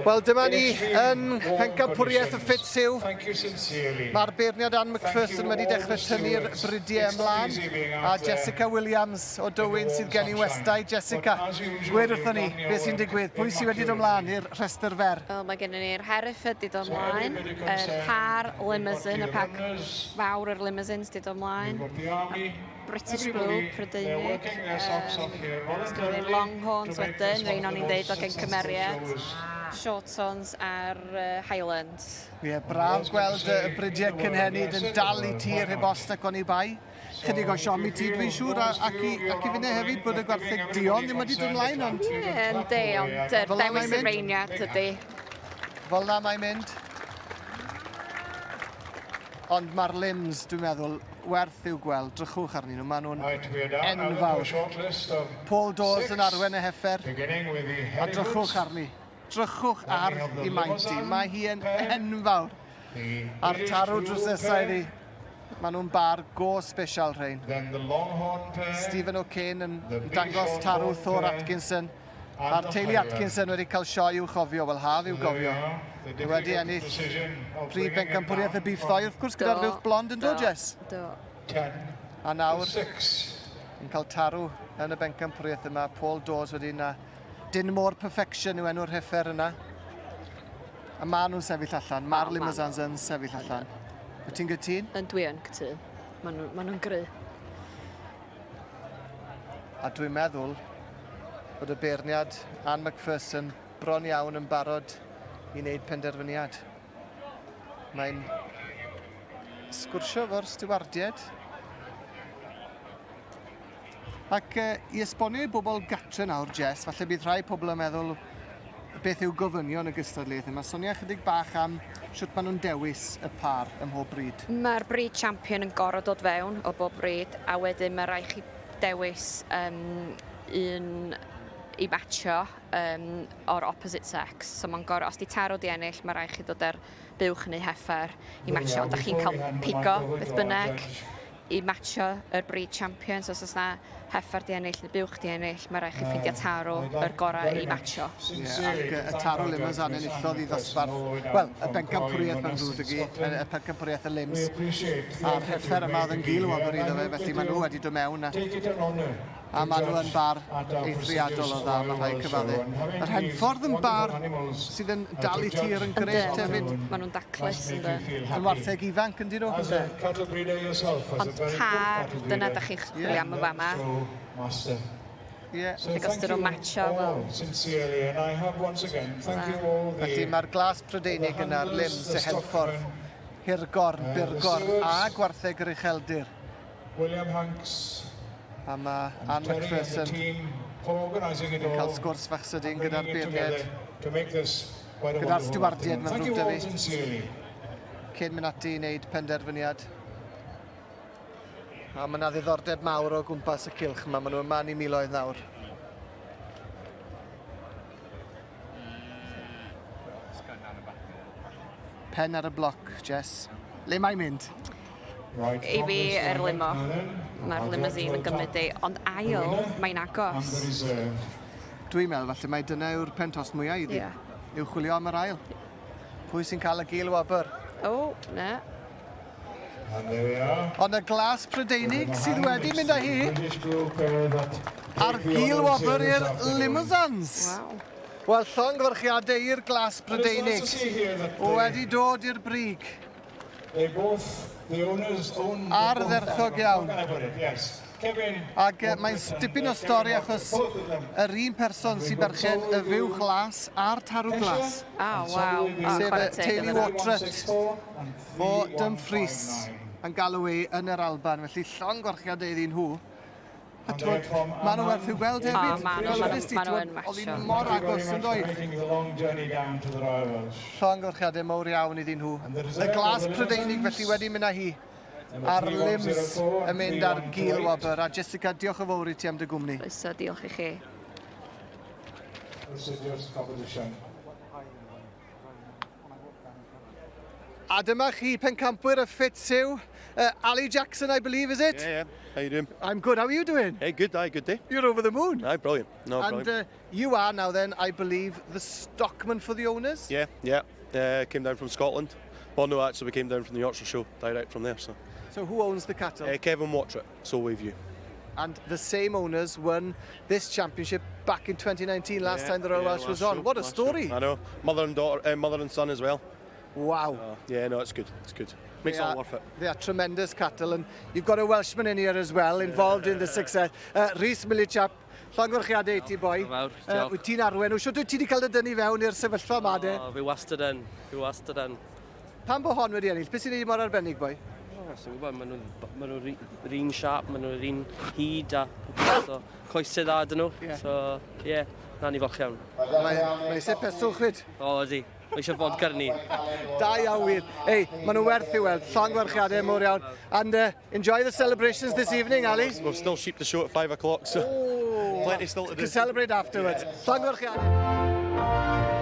Wel, dyma ni yn Mhencampwriaeth y Ffit Siw. Mae'r beirniad Ann McPherson wedi dechrau tynnu'r bridiau ymlaen, a Jessica Williams o Dywyn sydd gen i westai. Jessica, gwed wrthon ni, beth sy'n digwydd? Pwy sydd wedi dod ymlaen i'r rhestr fer? Wel, mae gennym ni'r Hereford wedi dod ymlaen, yr par Limousin, y pac fawr o'r Limousins wedi dod ymlaen. British Blue, Prydeinig. Um, ni'r Longhorns wedyn, rhain o'n i'n dweud o gen cymeriad. Shorthorns a'r uh, Highlands. Ie, yeah, braf gweld y bridiau cynhenid yn dal i tir heb os nac oni bai. Chydig o siom i ti, dwi'n siŵr, ac i, ac i finne hefyd bod y gwartheg duon ddim wedi dod ymlaen, ond... Ie, yeah, yndi, ond yr dewis y reiniad ydy. Fel na mae'n mynd. Ond mae'r limbs, dwi'n meddwl, werth i'w gweld. Drychwch arnyn nhw, maen nhw'n enfawr. Paul Dawes yn arwen y heffer. A drychwch arni. Drychwch ar i maint hi. Mae hi yn enfawr. A'r tarw drws nesau iddi. Maen nhw'n bar go special rhain. Stephen O'Kane yn dangos tarw Thor Atkinson. Mae'r teulu Atkinson wedi cael sioe i'w chofio, wel haf i'w gofio. Nhw wedi ennill prif bencampwriaeth y beef ddoe, wrth gwrs, gyda'r fuwch blond yn do, Jess? Do. A nawr, yn cael tarw yn y bencampwriaeth yma, Paul Dawes wedi yna. Dinmore Perfection yw enw'r heffer yna. A maen nhw'n sefyll allan, mae'r Limousins yn sefyll allan. Wyt ti'n gytûn? Yn dwi yn cytûn. Maen nhw'n ma nhw gry. A dwi'n meddwl bod y beirniad Ann McPherson bron iawn yn barod i wneud penderfyniad. Mae'n sgwrsio efo'r stiwardiaid. Ac uh, i esbonio i bobl gatre nawr, Jess, falle bydd rhai pobl yn meddwl beth yw gofynion y gystadleuaeth yma. Sonia chydig bach am shwt maen nhw'n dewis y pâr ym mhob brîd. Mae'r brîd champion yn gorfod dod fewn o bob brîd a wedyn mae rhaid chi dewis um, un i matcho um, o'r opposite sex. So mae'n gorfod, os di tarw di ennill, mae rhaid chi dod ar buwch neu heffer i matcho, ond da chi'n cael pigo beth bynnag i matcho yr breed champion, so os oes 'na heffer 'di ennill neu buwch 'di ennill, mae rhaid chi ffeindio tarw yr gorau i matcho. Ie, ac y tarw Limousin enillodd i ddosbarth, wel, y bencampwriaeth mae'n ddrwg 'da fi, y pencampwriaeth y Lims, a'r heffer yma oedd yn gul wobr iddo fe, felly maen nhw wedi dod mewn a a maen nhw yn bar eithriadol o dda, mae rhaid cyfadde. Yr Henffordd yn bar sydd yn dal i tir yn grêt hefyd. Maen nhw'n daclus, yndyn. Yn wartheg ifanc, yndyn nhw? Ond par, dyna da chi'n chwilio am y fama. Ie. Ac os dyn nhw'n matcho, wel... Felly mae'r glas Prydeinig yna'r limbs, y Henffordd, hirgorn, burgorn a gwartheg yr ucheldir. William Hanks A mae Ann McPherson yn cael sgwrs fach sydyn gyda'r beirniaid. Gyda'r stiwardiaid, mae'n ddrwg 'da fi. Cyn mynd ati i wneud penderfyniad. A mae yna ddiddordeb mawr o gwmpas y cylch yma. Maen nhw yma yn eu miloedd nawr. Pen ar y bloc, Jess. Le mae'n mynd? I fi, yr limo. Mae'r limousine yn gymryd i, ond ail, mae'n agos. Dwi'n meddwl falle mai dyna yw'r pen tost mwyaf iddi. Yeah. Yw chwilio am yr ail. Pwy sy'n cael y gil wobr? O, oh, na. Ond y glas Prydeinig sydd wedi mynd â hi a'r gil wobr i'r Limousins. Wow. Wel, llongyfarchiadau i'r glas Prydeinig wedi dod i'r brig. Ardderchog iawn. Ac mae'n dipyn o stori achos yr un person sy'n berchen y fuwch las a'r tarw glas. Oh, waw. Sef y teulu Watret o Dumfries yn Galloway yn yr Alban. Felly llongyfarchiadau iddyn nhw. A t'mod, ma' nhw werth i'w gweld hefyd. O, ma' nhw, ma' nhw, ma' nhw yn Oedd hi'n mor agos yn doedd? Llongyfarchiadau mawr iawn iddyn nhw. Y glas Prydeinig felly wedi mynd â hi. A'r limbs yn mynd ar gil wobr. A Jessica, diolch yn fawr i ti am dy gwmni. Croeso, diolch i chi. A dyma chi pencampwyr y Ffit Siw. Uh, Ali Jackson, I believe, is it? Yeah, yeah. How you doing? I'm good. How are you doing? Hey, good. Aye, good day. You're over the moon. Aye, brilliant. No, And brilliant. you are now then, I believe, the stockman for the owners? Yeah. Came down from Scotland. Well, no, actually, we came down from the Yorkshire Show, direct from there. So, So who owns the cattle? Kevin Watret, Solway View. And the same owners won this championship back in 2019, last Yeah, time the Royal yeah, Welsh last was on. show, What a last show. story. I know. Mother and daughter, mother and son as well. Wow. Yeah, no, it's good. It's good. Makes They it all are- worth it. They are tremendous cattle, and you've got a Welshman in here as well, involved in the success. Rhys Millichap, llongyfarchiadau i ti, boi. Diolch yn fawr, diolch. Wyt ti'n arwen? Wyt ti wedi cael dy dynnu fewn i'r sefyllfa yma, de? O, fi wastad yn, fi wastad yn. Pam bo hon wedi ennill? Beth sy'n neud mor arbennig, boi? O, sy'n gwybod, maen nhw'n ma nhw yr un siap, maen nhw'r un hyd a popeth, so coesau dda dyn nhw. Ie. So, ie, yeah, na ni falch iawn. Mae, mae eisiau peswch chwyd. O, ydi, mae eisiau fodca ar ni. Da iawn wir. Ei, maen nhw werth i weld. Llongyfarchiadau mowr iawn. And enjoy the celebrations this evening, Ali. We've still sheep to show at 5 o'clock, so Oh, plenty still to do. To celebrate afterwards. Llongyfarchiadau.